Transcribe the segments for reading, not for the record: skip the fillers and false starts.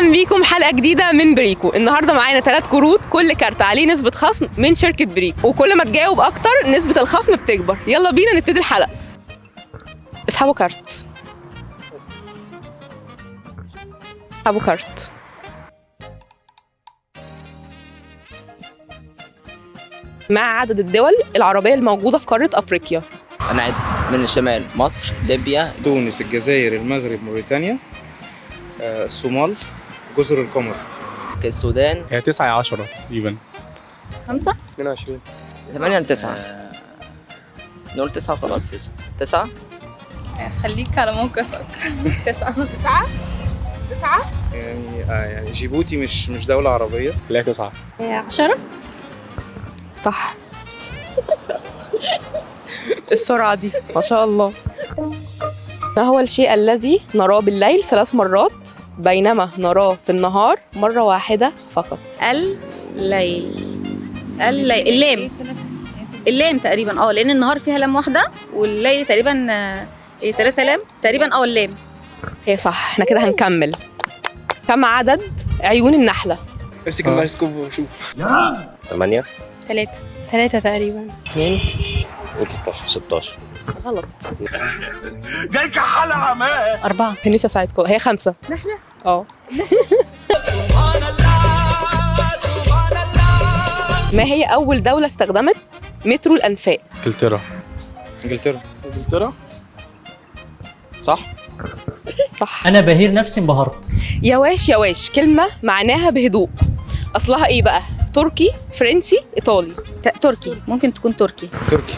اهلا بيكم حلقة جديدة من بريكو. النهارده معانا 3 كروت، كل كارت عليه نسبه خصم من شركة بريكو، وكل ما تجاوب اكتر نسبه الخصم بتكبر. يلا بينا نبتدي الحلقة. اسحبوا كارت، اسحبوا كارت. مع عدد الدول العربية الموجودة في قارة افريقيا. انا عد من الشمال: مصر، ليبيا، تونس، الجزائر، المغرب، موريتانيا، الصومال، جزر القمر. السودان. هي 9 يا 10 تقريبا. 5. 22. 8 ولا 9؟ نقول 9 خلاص. 9. خليك على موقفك. 9. 9 9. يعني يعني جيبوتي مش دولة عربية. لا، 9. 10. صح. السرعة دي ما شاء الله. ما هو الشيء الذي نراه بالليل 3 مرات بينما نراه في النهار مرة واحدة فقط؟ الليل، الليل، اللام، اللام تقريبا، لان النهار فيها لام واحدة والليل تقريبا ايه 3 لام تقريبا، اللام. هي صح، احنا كده هنكمل. كم عدد عيون النحلة؟ امسك الميكروسكوب وشوف. 8. 3. 3 تقريبا. 2. 16. 16. غلط. جايك حلقة عماء. 4. كان نفسي اساعدكم. هي 5. نحلة. ما هي أول دولة استخدمت مترو الأنفاق؟ انجلترا. انجلترا. انجلترا صح. صح. انا بهير نفسي، انبهرت. يواش يواش كلمة معناها بهدوء، أصلها إيه بقى؟ تركي، فرنسي، إيطالي؟ تركي، ممكن تكون تركي. تركي.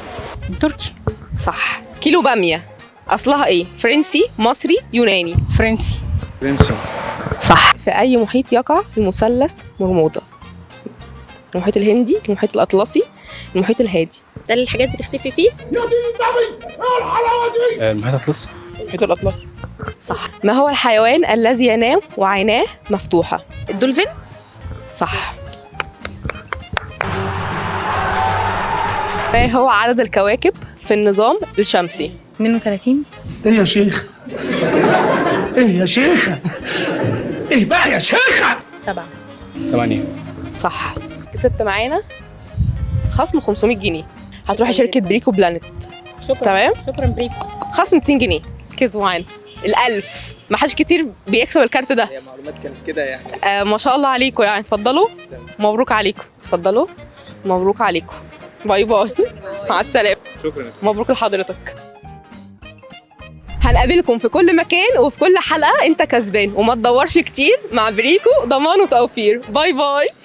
تركي. صح. كيلو بامية أصلها إيه؟ فرنسي، مصري، يوناني؟ فرنسي. فرنسي. صح. في أي محيط يقع المثلث برمودا؟ المحيط الهندي، المحيط الأطلسي، المحيط الهادي؟ ده اللي الحاجات بتختفي فيه. المحيط الاطلسي. المحيط الاطلسي. صح. ما هو الحيوان الذي ينام وعيناه مفتوحة؟ الدولفين. صح. ما هو عدد الكواكب في النظام الشمسي؟ 32. ايه يا شيخ، ايه يا شيخه، ايه بقى يا شيخه. 7. 8. صح. كسبت معانا خصم 500 جنيه. هتروحي شركة بريكو بلانت. شكرا. تمام. شكرا بريكو. خصم 200 جنيه كسبوا معانا ال1000. ما حدش كتير بيكسب الكارت ده. هي معلومات كانت كده يعني. ما شاء الله عليكم يعني. اتفضلوا، مبروك عليكم. اتفضلوا، مبروك عليكم. bye bye. مع السلامة. شكرا. مبروك لحضرتك. هنقابلكم في كل مكان وفي كل حلقة. انت كسبان وما تدورش كتير، مع بريكو ضمان وتوفير. bye bye.